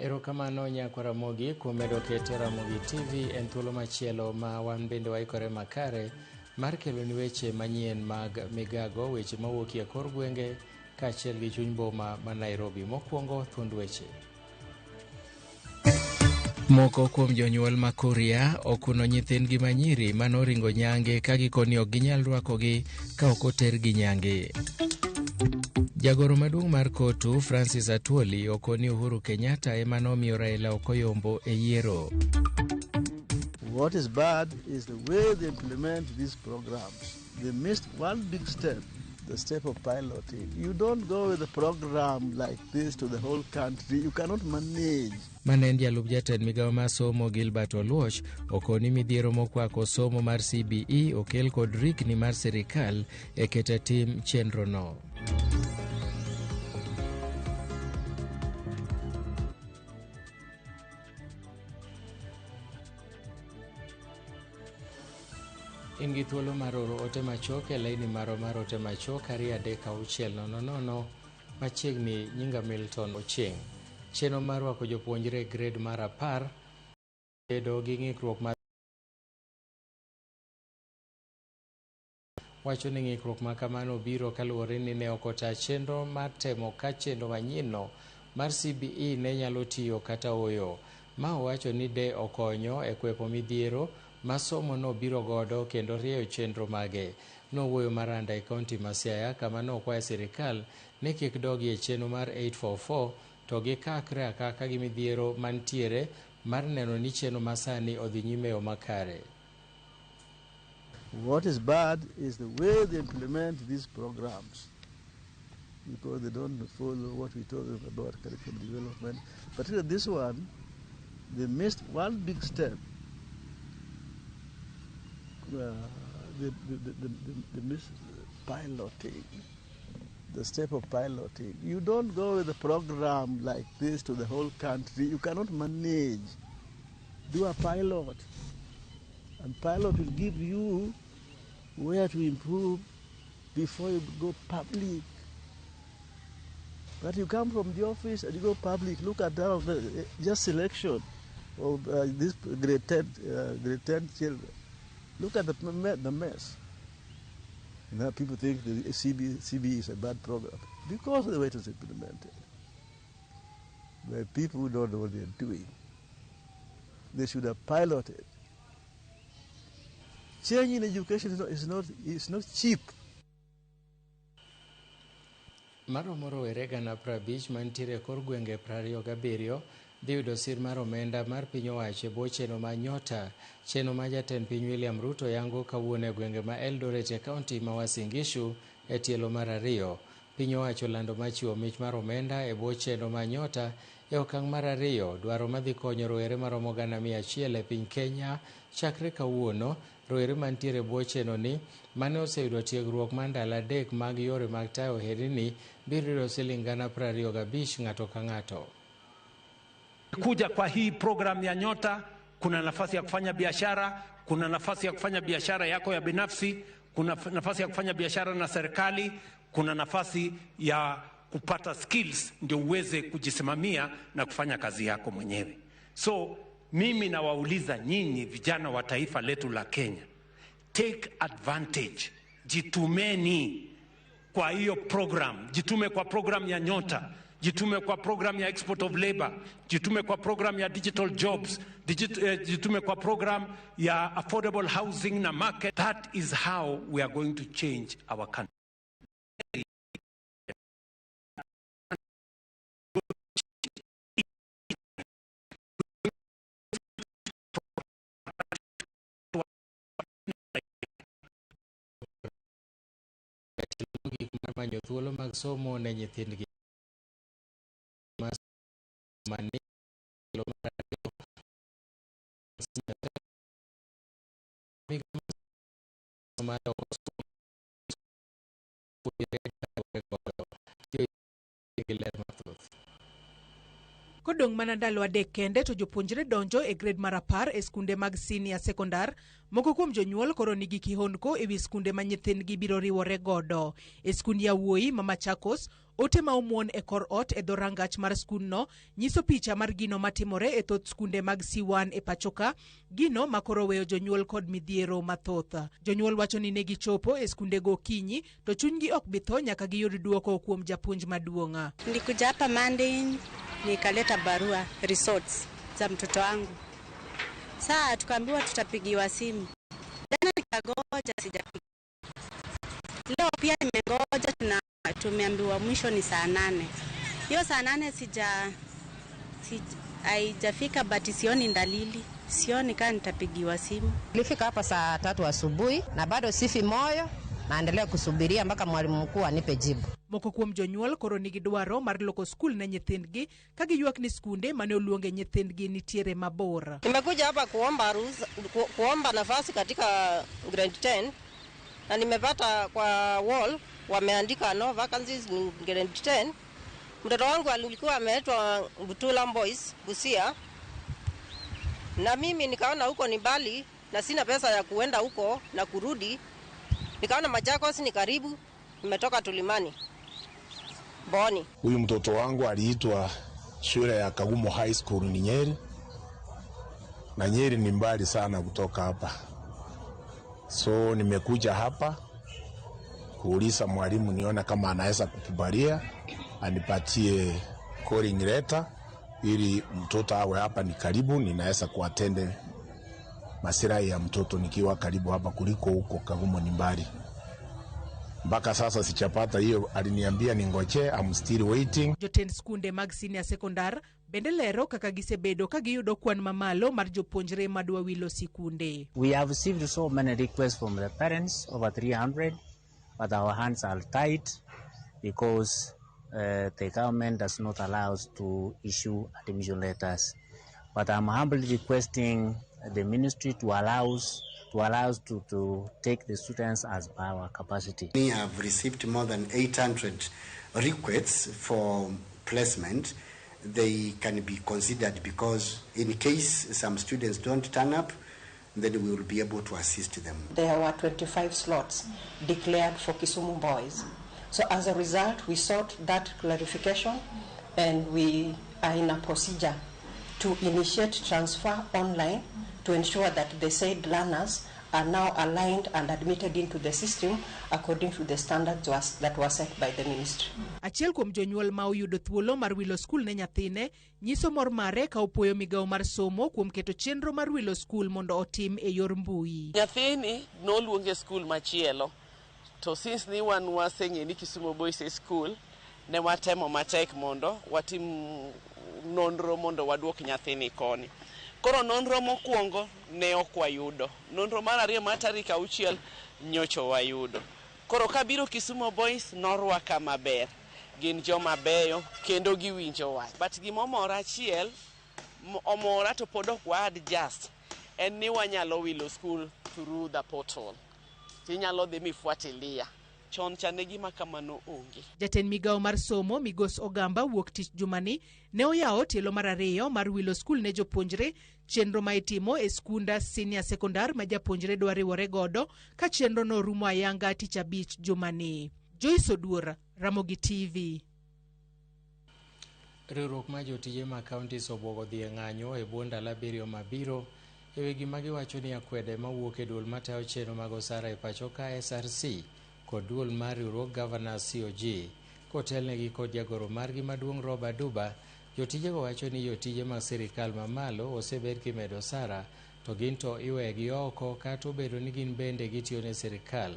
Erokamano nyakwa Ramogi kuom medo kete Ramogi TV en thuolo machielo ma wan bende waikore makare mar keloni weche manyien mag migago, weche mawuokie kor gwenge kaachiel gi chuny boma ma Nairobi. Mokwongo thuond weche. Moko kuom jonyuol ma Kuria okuno nyithindgi ma nyiri mane oringo nyange ka gikoni ok ginyal rwakogi ka ok otergi nyange. Jagoro maduong' mar KOTU Francis Atwoli okoni Uhuru Kenyatta ema nomiyo Raila ok oyombo e yiero. What is bad is the way they implement these programs. They missed one big step, the step of piloting. You don't go with a program like this to the whole country. You cannot manage. Mane en jalup jatend migawo mar somo Gilbert Oluoch okoni midhiero mokwako somo mar CBE okel kod rikni mar sirikal e keto e tim chenrono. In gi thuolo mar oro ote machuok e laini marwa mar ote machuok 23600 machiegni nyinga Milton Ochieng. Chenro mar rwako jopuonjre e grade mar 10 bedo gi ng'ikruok mar wacho ni ng'ikruok ma kamano biro kaluwore ni ne ok ota chenro mar temo ka chenro manyienno mar CBE ne nyalo tiyo kata ooyo. Ma owacho ni de okonyo e kwepo midhiero ma somo no biro godo kendo rieyo chenro mage. Nowuoyo maranda e kaunti ma Siaya kama nokwayo sirikal ni kik dogi e chenro mar 844 to gikakre akaka gi midhiero mantiere mar neno ni chenro masani odhi nyime e yo makare. What is bad is the way they implement these programs, because they don't follow what we told them about curriculum development. Particularly this one, they missed one big step. They missed piloting, the step of piloting. You don't go with a program like this to the whole country. You cannot manage. Do a pilot. And pilot will give you where to improve before you go public. But you come from the office and you go public. Look at that, just selection of this grade 10 children. Look at the mess. Now people think the CBE is a bad program because of the way it was implemented. By people who don't know what they're doing. They should have piloted. Change in education is not cheap. Maromo rowere gana 50 mantiere e kor gwenge 27 dhi yudo sir mar omenda mar piny owacho e bwo chenro mar Nyota, chenro ma jatend piny William Ruto yango kawuono e gwenge ma Eldoret e kaunti ma Uasin Gishu e tielo mar ariyo. Piny owacho olando mar chiwo mich mar omenda e bwo chenro mar Nyota e okang' mar ariyo, dwaro madhi konyo rowere maromo gana 100 e piny Kenya chakre kawuono. Rowere mantiere e bwo chenro ni mane oseyudo tiegruok mar ndalo 3 mag yore mag tayo ohelni biro yudo siling gana 25 ng'ato ka ng'ato. Kuja kwa hii program ya Nyota, kuna nafasi ya kufanya biashara, kuna nafasi ya kufanya biashara yako ya binafsi, kuna nafasi ya kufanya biashara na serikali, kuna nafasi ya kupata skills ndio uweze kujisimamia na kufanya kazi yako mwenyewe. So mimi nawauliza nyinyi vijana wa taifa letu la Kenya, take advantage, jitumeni kwa hiyo program, jitume kwa program ya Nyota, jitume kwa program ya export of labor, jitume kwa program ya digital jobs, jitume kwa program ya affordable housing na market. That is how we are going to change our country. Gik mar manyo thuolo mag somo ne nyithindgi mani Kodong' mana ndalo 3 kende to jopuonjre donjo e grade mar 10 e skunde mag senior sekondar. Moko kuom jonyuol koro nigi kihondko ewi skunde ma nyithindgi biro riwore godo. E skund yawuoyi ma Machakos, ote ma omuon e kor ot e dho rangach mar skundno nyiso picha mar gino matimore e thoth skunde mag C1 e pachoka, gino ma koro weyo jonyuol kod midhiero mathoth. Jonyuol wacho ni ne gichopo e skundego okinyi to chunygi ok bi tho nyaka giyud duoko kuom japuonj maduong'. Nilikuja hapa Monday nikaleta barua results za mtoto wangu. Saa tukaambiwa tutapigiwa simu. Jana nikagoja, sijapigiwa. Leo pia nimengoja, tumeambiwa mwisho ni saa 8. Hiyo saa 8 haijafika, but sioni dalili. Sioni kama nitapigiwa simu. Nilifika hapa saa 3 asubuhi na bado sifi moyo, naendelea kusubiria mpaka mwalimu mkuu anipe jibu. Moko kuom jonyuol koro nigi dwaro mar loko skul ne nyithindgi ka giywak ni skunde mane oluonge nyithindgi nitiere mabor. Nimekuja hapa kuomba ruhusa, kuomba nafasi katika grade 10 na nimepata kwa wall wameandika no vacancies in grade 10. Mtoto wangu alikuwa ameitwa Butula Boys Busia, na mimi nikaona huko ni mbali na sina pesa ya kuenda huko na kurudi. Nikaona Machakos ni karibu, nimetoka Tulimani Boni. Huyu mtoto wangu aliitwa shule ya Kagumo High School ni Nyeri, na Nyeri ni mbali sana kutoka hapa. So nimekuja hapa kuuliza mwalimu niona kama anaweza kukubalia anipatie calling letter ili mtoto awe hapa ni karibu, ninaweza kuattend masilahi ya mtoto nikiwa karibu hapa kuliko huko Kagumo ni mbali. Mpaka sasa sichapata hiyo, aliniambia ningoje, I'm still waiting. Jotend skunde mag senior sekondar bende lero kaka gisebedo ka giyudo kwan mamalo mar jopuonjre madwa wilo sikunde. We have received so many requests from the parents, over 300, but our hands are tight because the government does not allow us to issue admission letters. But I'm humbly requesting the ministry to allow us to take the students as per our capacity. We have received more than 800 requests for placement. They can be considered because in case some students don't turn up, then we will be able to assist them. There were 25 slots declared for Kisumu Boys. So as a result, we sought that clarification and we are in a procedure to initiate transfer online to ensure that the said learners are now aligned and admitted into the system according to the standards that were set by the ministry. Achiel kuom jonyuol ma oyudo thuolo mar wilo skul ne nyathine nyiso mor mare ka opuoyo migawo mar somo kuom keto chenro mar wilo skul mondo otim e yor mbui. Nyathini noluonge skul machielo, to since ni wan waseng'e ni Kisumu Boys School, ne watemo matek mondo watim nonro mondo waduok nyathini koni. Koro nonro mokwongo ne ok wayudo. Nonro mar ariyo mar tarik 6 nyocho wayudo. Koro kabiro Kisumu Boys norwaka maber. Gin joma beyo kendo giwinjo wach. But gimomora achiel, omora to pod ok wa adjust, en ni wanyalo wilo school through the portal. Tinyalo dhi mifuatilia. Chon cha ne gima kamano onge. Jatend migawo mar somo Migos Ogamba wuok tich jumani ne oyawo tielo mar 2 mar wilo skul ne jopuonjre, chenro ma itimo e skunda senior sekondar ma japuonjre dwa riwore godo ka chenro no rumo ayanga tich 5 jumani. Joyce Oduor, Ramogi TV. Riwruok mar jotije ma counties obwogo dhi e ng'anyo e bwo ndalo 7 mabiro e wi gima giwacho ni akwede mawuok e duol matayo chenro mag osara e pacho ka SRC kod duol mar riwruog Governors COG kotelnegi kod jagoro margi maduong' Robert Duba. Jotijego wacho ni jotije mag sirikal mamalo osebed kimedo osara to gin to iwegi oko kata obedo ni gin bende gitiyo ne sirikal.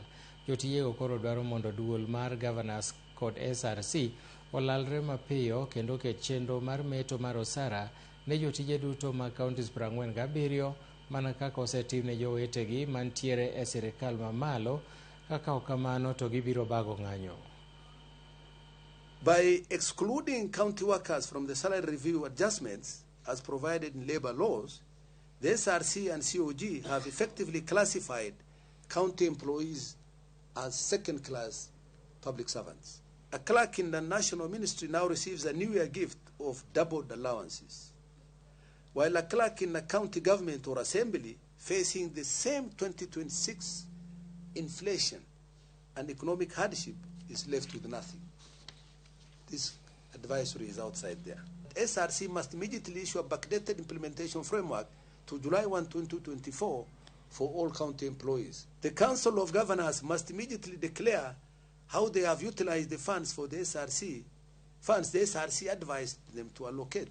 Jotijego koro dwaro mondo duol mar Governors kod SRC olalre mapiyo kendo ket chenro mar meto mar osara ne jotije duto mag counties 47 mana kaka osetim ne jowetegi mantiere e sirikal mamalo. Kaka ok kamano to gibiro bago ng'anyo. By excluding county workers from the salary review adjustments as provided in labor laws, the SRC and COG have effectively classified county employees as second-class public servants. A clerk in the national ministry now receives a New Year gift of doubled allowances, while a clerk in a county government or assembly facing the same 2026 inflation and economic hardship is left with nothing. This advisory is outside there. SRC must immediately issue a backdated implementation framework to July 1, 2024 for all county employees. The Council of Governors must immediately declare how they have utilized the funds for the SRC, funds the SRC advised them to allocate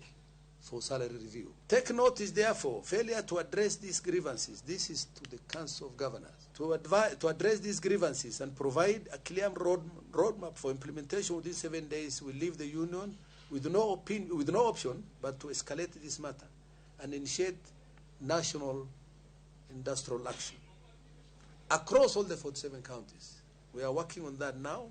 for salary review. Take notice, therefore, failure to address these grievances, this is to the Council of Governors, to address these grievances and provide a clear roadmap for implementation within 7 days will leave the union with no option but to escalate this matter and initiate national industrial action across all the 47 counties. We are working on that now.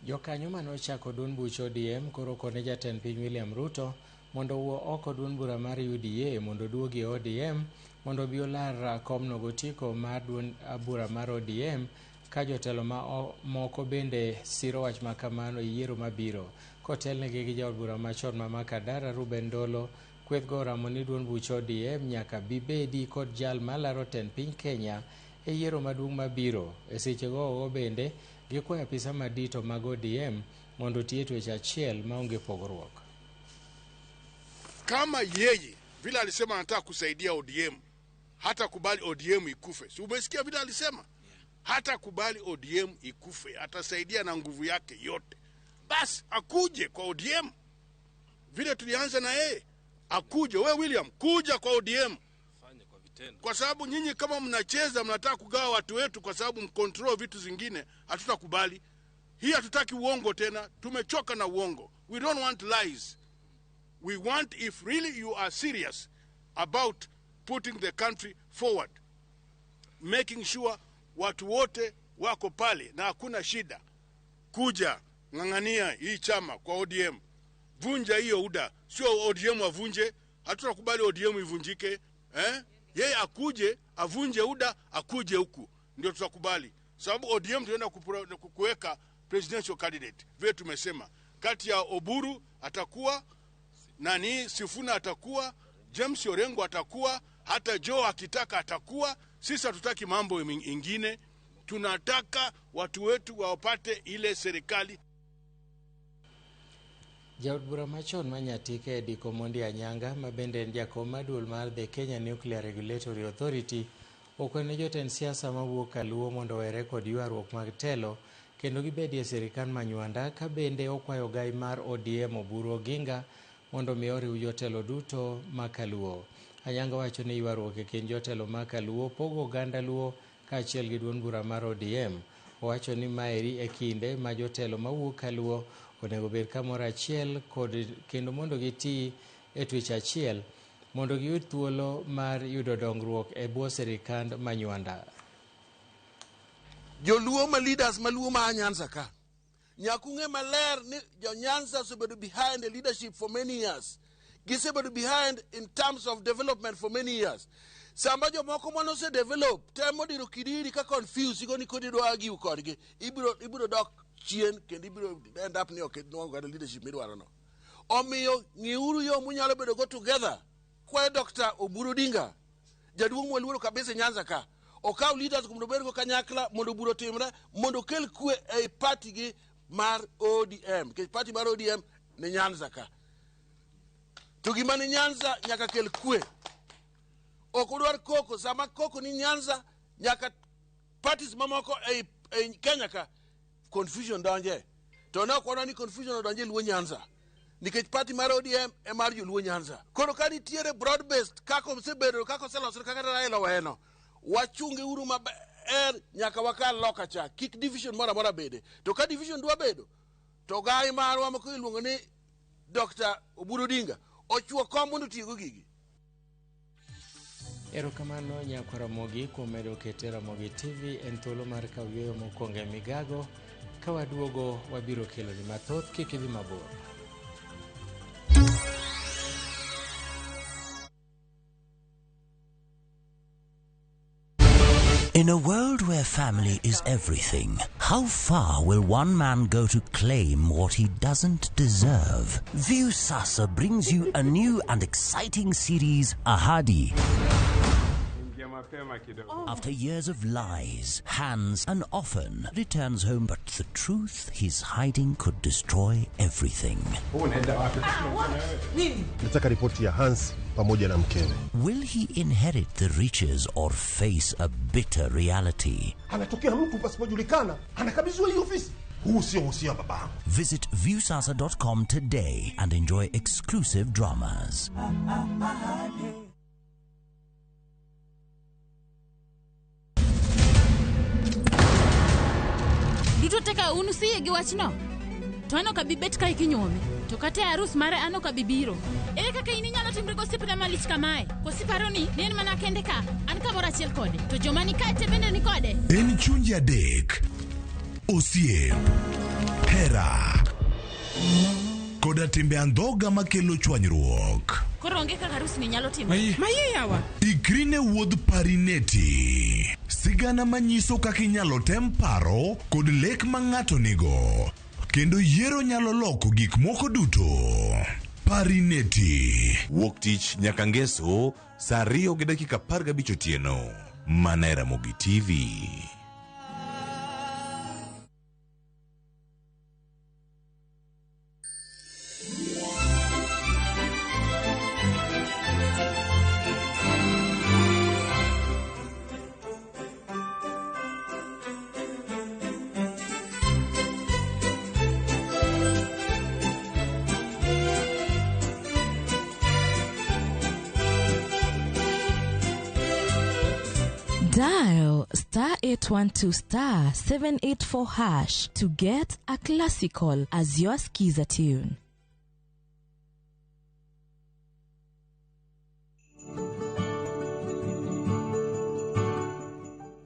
Jokanyo manochako duond buch ODM koro kone jatend piny William Ruto mondo owuo oko duond bura mar UDA mondo oduogi e ODM mondo obi olar komno gotiko mar duond bura mar ODM ka jotelo moko bende siro wach makamano e yiero mabiro. Kotelnegi gi jaod bura machon ma Makadara Ruben Ndolo, kweth go oramo ni duond buch ODM nyaka bibedi kod jal malaro tend piny Kenya e yiero maduong' mabiro. E sechego bende gikwayo apisa madito mag ODM mondo otie twech achiel maonge pogruok. Kama yeye vile alisema anataka kusaidia ODM, hata kubali ODM ikufe. Si umesikia vile alisema? Hata kubali ODM ikufe, atasaidia na nguvu yake yote. Bas akuje kwa ODM. Vile tulianza na yeye, akuje. We William, kuja kwa ODM. Kwa sababu nyinyi kama mnacheza mnataka kugawa watu wetu kwa sababu mcontrol vitu zingine, hatutakubali. Hii hatutaki uongo tena, tumechoka na uongo. We don't want lies. We want, if really you are serious about putting the country forward, making sure watu wote wako pale na hakuna shida, kuja ng'ang'ania hii chama kwa ODM. Vunja hiyo UDA, sio ODM wavunje, hatutakubali ODM ivunjike. Yeye akuje avunje UDA, akuje huku ndio tutakubali. Sababu ODM tunaenda kuweka presidential candidate. Vile tumesema kati ya Oburu atakuwa nani, Sifuna atakuwa, James Orengo atakuwa, hata Joe akitaka atakuwa. Sisi hatutaki mambo ingine, tunataka watu wetu wapate ile serikali. Jaod bura machon ma Nyatike Eddy Omondi Anyanga ma bende en jakom maduong' mar The Kenya Nuclear Regulatory Authority okwene jotend siasa mawuok Kaluo mondo owere kod ywaruok mag telo kendo gibedie sirikal manywanda, ka bende okwayo gai mar ODM Oburu Oginga mondo mi oriw jotelo duto ma Kaluo. Anyanga wacho ni ywaruok e kind jotelo ma Kaluo pogo oganda Luo kaachiel gi duond bura mar ODM. Owacho ni maeri e kinde ma jotelo mawuok Kaluo onego bed kamoro achiel kod kendo mondo giti e twech achiel mondo giyud thuolo mar yudo dongruok e bwo sirikand manywanda. Joluo ma leaders maluo ma Nyanza ka nyaka ung'e maler ni jo Nyanza osebedo behind the leadership for many years. Gisebedo behind in terms of development for many years. Samba jomoko mane ose develop temo diro kidiri ka confuse igo ni kodi dwa argue kodgi, ibiro dok chien kendo ibiro end up ni ok inwang'o kata leadership midwaro no. Omiyo ng'iuru yo munyalo bedo go together. Kwayo Dr. Oburu Odinga, jaduong' mwaluoro kabisa Nyanza ka, okaw leaders mondo obed go kanyakla mondo bura otimre mondo okel kwe ei party gi mar ODM, nikech party mar ODM ni Nyanza ka. To gima ni Nyanza nyaka kel kwe. Ok udwar koko, sama koko ni Nyanza nyaka parties mamoko ei Kenya ka confusion donje. To ne ok wadwa ni confusion odonje Luo Nyanza, nikech party mar ODM e mar joluo Nyanza. Koro ka nitiere broad based kaka osebedo, kaka oselosore, kaka Raila oweno, wachunge uru maber nyaka wakal loka cha, kik division moro amora bede. To ka division dwa bedo, to gai marwa moko iluongo ni Dr. Oburu Odinga ochuo kom mondo otigo gigi. Erokamano nyakwa Ramogi kuom medo kete Ramogi TV en thuolo mar kawo yueyo mokwongo e migago. Ka waduogo wabiro keloni mathoth, kik idhi mabor. In a world where family is everything, How far will one man go to claim what he doesn't deserve? Viusasa brings you a new and exciting series, Ahadi. After years of lies, Hans, an orphan, returns home, but the truth he's hiding could destroy everything. Nataka ripoti ya Hans pamoja na mkewe. Will he inherit the riches or face a bitter reality? Anatokea mtu pasipojulikana, anakabidhiwa hii ofisi. Huu sio uhusia wa babangu. Visit viewsasa.com today and enjoy exclusive dramas. Duto te ka un usiyie gi wachno? To an ok abi bet kae kinyuome. To kata e arus mare an ok abi biro. Ere kaka in inyalo timri gosiepna malich kamae? Koso iparo ni ne en mana kende ka? An kamoro achiel kode. To joma ni kae te bende ni kode? En chunje adek, osiep, hera, koda timbe andhoga makelo chwanyruok. Koro onge kaka arus ni nyalo timore. Mayie yawa. Ikri ne wuodh Parineti, sigana manyiso kaka inyalo tem paro kod lek ma ng'ato nigo, kendo yiero nyalo loko gik moko duto. Parineti. Wuok tich nyaka ngeso saa 2:15 otieno. Mana e Ramogi TV. Dial star 812 star 784 hash to get a classical as your skiza tune.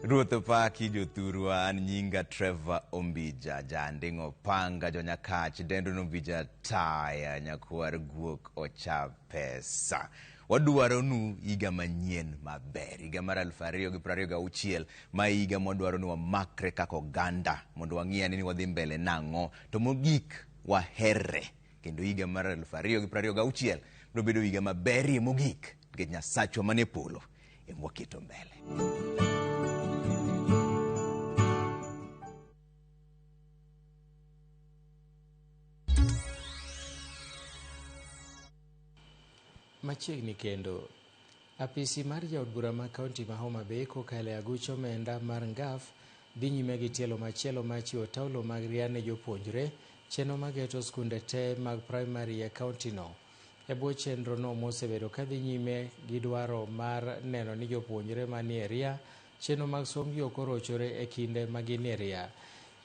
Ruoth opaki jothurwa, an nyinga Trevor Ombija, janding'o panga jonyakach, dendo nombija taya, nyakwar guok ocha pesa. Wadwaro nu higa manyien maber, higa mar 2026, ma higa mwadwaro ni wamakre kaka oganda mondo wang'i ane ni wadhi mbele nang'o, to mogik waherre. Kendo higa mar 2026 biro bedo higa maberie mogik nikech Nyasachwa manie polo ema waketo mbele. Machiegni kendo, apisi mar jaod bura ma kaunti ma Homa Bay kokalo e aguch omenda mar NGAF dhi nyime gi tielo machielo mar chiwo taulo mag ria ne jopuonjre, chenro mageto skunde te mag primary e kaunti no. E bwo chenro no mosebedo kadhi nyime gi dwaro mar neno ni jopuonjre manie ria, chenro mag sombgi ok orochore e kinde ma gin e ria.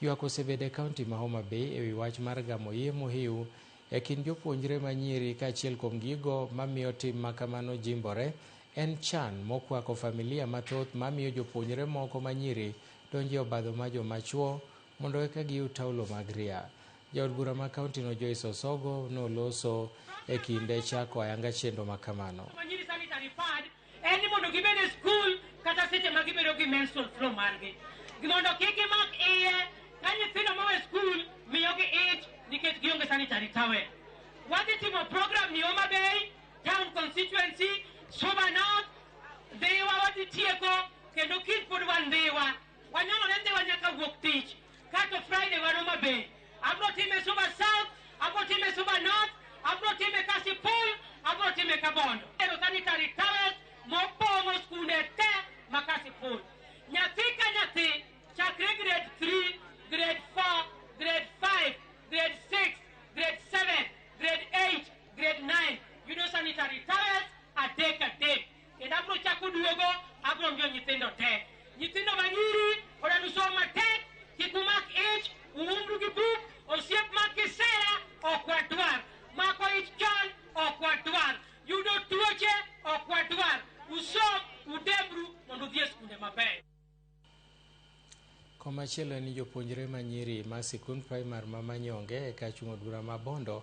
Ywak osebedo e kaunti ma Homa Bay ewi wach mar gamo iye mohiu e kind jopuonjre manyiri kaachiel kuom gigo mamiyo tim makamano jimbore en chan mokwako familia mathoth mamiyo jopuonjre moko manyiri donjo e obadho ma joma chuo mondo eka giyud taulo mag ria. Jaod bura ma kaunti no Joyce Osogo noloso e kinde chako ayanga chenro makamano. Manyiri sanitary pad en ni mondo gibed e skul kata seche ma gibedo gi menstrual flow margi. Mondo kik gimak iye ka nyithindo mowe skul miyogi ich nikech gionge sanitary towel. Wadhi timo program ni Homa Bay, Town Constituency, Suba North, Dhiwa wadhi tieko kendo kiny pod wan Dhiwa. Wanyonore Dhiwa nyaka wuok tich. Kato Friday wan Homa Bay. Abro time Suba South, abro time Suba North, abro time Kasipul, abro time Kabondo. Ero sanitary towels mopong'o skunde te ma Kasipul. Nyathi ka nyathi chakre grade 3, grade 4, grade 5, grade 6, grade 7, grade 8, grade 9 yudo sanitary towels adek adek. Kendo abro chako duogo, abro miyo nyithindo te. Nyithindo manyiri onego som matek, kik umak ich, uumru gi buk, osiep mar kisera ok wadwar. Mako ich chon ok wadwar. Yudo tuoche ok wadwar. Usom, udembru mondo udhi e skunde mabeyo. Komachielo en ni jopuonjre manyiri ma sikund primar ma Manyonge e kachung' od bura ma Bondo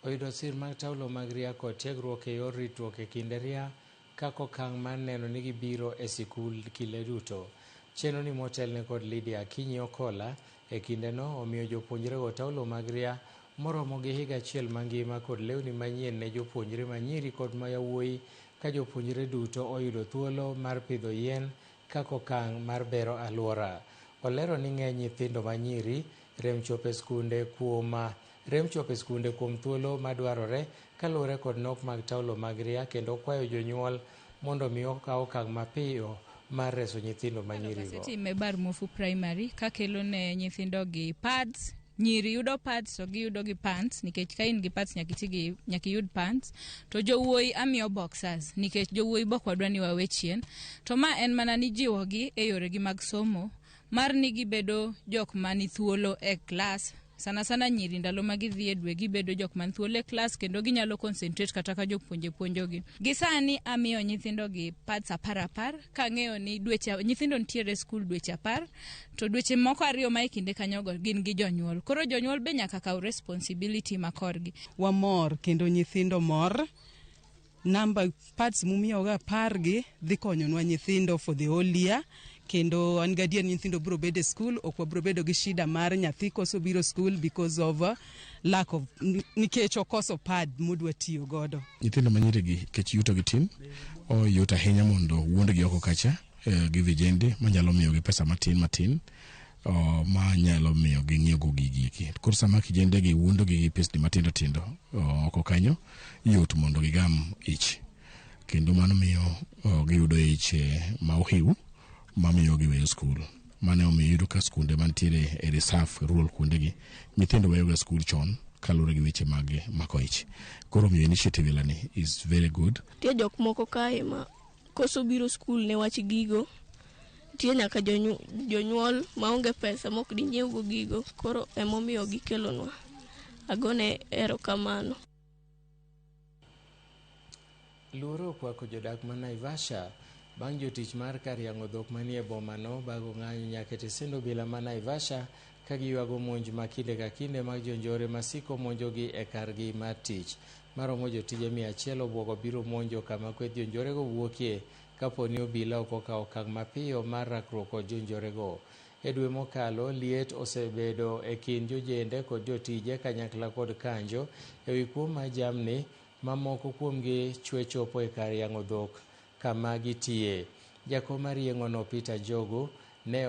oyudo sir mag taulo mag ria kod tiegruok e yor ritruok e kinde ria kaka okang' mar neno ni gibiro e sikul kinde duto. Chenro ni motelne kod Lydia Akinyi Okola E kindeno omiyo jopuonjrego taulo mag ria moromo gi higa achiel mangima kod lewni manyien ne jopuonjre manyiri kod ma yawuoyi ka jopuonjre duto oyudo thuolo mar pidho yien kaka okang' mar bero alwora. Olero ni ng'eny nyithindo manyiri rem chopo e skunde kuom rem chopo e skunde kuom thuolo madwarore kaluwore kod nok mag taulo mag ria kendo kwayo jonyuol mondo mi okaw okang' mapiyo mar reso nyithindo manyirigo. Asetime Bar Muofu Primary kakelo ne nyithindo gi pads. Nyiri yudo pads to giyudo gi pants nikech ka in gi pads nyaka iti gi nyaka iyud pants. To jowuoyi amiyo boxers nikech jowuoyi bok wadwa ni wawe chien. To ma en mana ni jiwogi e yoregi mag somo mar ni gibedo jok mani thuolo e klas. Sana sana nyiri ndalo ma gidhi e dwe gibedo jok man thuolo e klas kendo ginyalo concentrate kata ka jopuonje puonjogi. Gi sani amiyo nyithindo gi pads 10 kang'eyo ni dweche nyithindo nitiere e skul dweche 10 to dweche moko 2 ma e kinde kanyogo gin gi jonyuol. Koro jonyuol be nyaka kaw responsibility ma korgi. Wamor kendo nyithindo mor. Namba pads mumiyoga 10 gi dhi konyonwa nyithindo for the whole year. Kendo an gadier nyithindo biro bedo e skul, ok wabiro bedo gi shida mar nyathi koso biro skul because of lack of nikech okoso pad modwa tiyo godo. Nyithindo manyiri gi kech yuto gi tin, oyot ahinya mondo wuondgi oko kacha gi vijende manyalo miyogi pesa matin matin ma nyalo miyo ging'iew gigi eki. Koro sama kijende gi wuondogi gi pesni matindo tindo oko kanyo, yot mondo gigam ich. Kendo mano miyo giyudo ich ma ohiu mamiyo giweyo skul. Mano omiyo iyudo ka skunde mantiere e reserve rural kuondegi, nyithindo weyoga skul chon kaluwore gi weche mag mako ich. Koro omiyo initiative ilani is very good. Nitie jok moko kae ma koso biro skul ne wach gigo. Nitie nyaka jonyuol maonge pesa mok dinyiewgo gigo, koro emomiyo gikelonwa. Agone erokamano. Luoro okwako jodak ma Naivasha bang' jotich mar kar yang'o dhok manie bomano bago ng'anyo nyaka e tesend obila ma Naivasha ka giywago monj ma kinde ka kinde mag jonjore masiko monjogi e kargi mar tich. Maromo jotije 100 obwogo biro monjo kama kweth jonjorego wuokie kapo ni obila ok okawo okang' mapiyo mar rakruok kod jonjorego. E dwe mokalo, liet osebedo e kind jojende kod jotije kanyakla kod kanjo ewi kuo mar jamni ma moko kuomgi chwe chopo e kar yang'o dhok kama gitiye. Jakom mar yieng'ono Peter Njogu ne